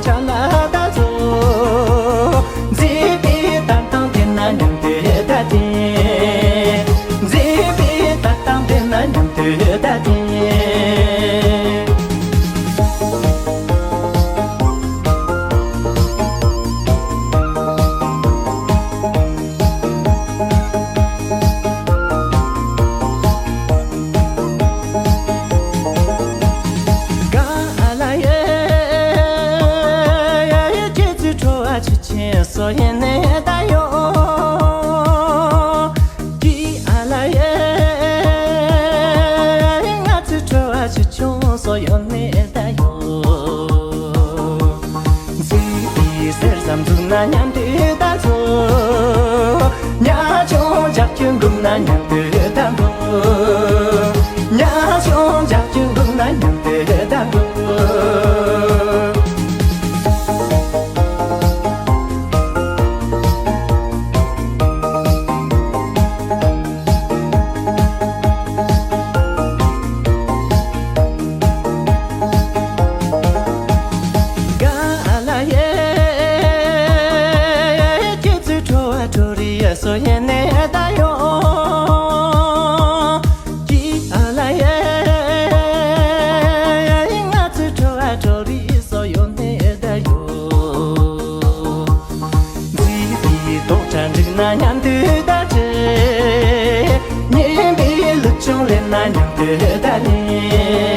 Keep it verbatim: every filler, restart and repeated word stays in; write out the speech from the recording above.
ཆ་ལ་ད་ཚོ། མཛེས་པའི་ལྟ་སྟངས་དེ་ན་མཉམ་དུ་ད་དེ། མཛེས་པའི་ལྟ་སྟངས་དེ་ན་མཉམ་དུ་ད་དེ། ག་ཨ་ལ་ཡེ། ཁྱེད་ཚོའི་བྲོ་བ་ཆུ་ཆེན་སོ་ཡེ་ནས་ད་ཡོང་། གི་ཨ་ལ་ཡེ། ང་ཚོའི་བྲོ་བ་ཆུ་ཆུང་སོ་ཡོ་ནས་ད་ཡོང་། མཛེས་པའི་གསེར་ཟམ་འཛུགས་ན་མཉམ་དུ་ད་ཚོ། ཉ་ཆུང་ལྗགས་ཀྱུ་འགུམ་ན་མཉམ་དུ་ད་འགུམ། ཉ་ཆུང་ལྗགས་ཀྱུ་འགུམ་ན་མཉམ་དུ་ད་འགུམ། ག་ཨ་ལ་ཡེ། ཁྱེད་ཚོའི་བྲོ་བ་བྲོ་རི་སོ་ཡེ་ནས་ད་ཡོང་། གི་ཨ་ལ་ཡེ། ང་ཚོའི་བྲོ་བ་བྲོ་རི་སོ་ཡོ་ནས་ད་ཡོང་། མཛེས་པའི་རྡོག་ཁྲ་འགྲིག་ན་མཉམ་དུ་ད་བྲེ། སྙན་པའི་ལུག་ཆུང་ལེན་ན་མཉམ་དུ་ད་ལེན།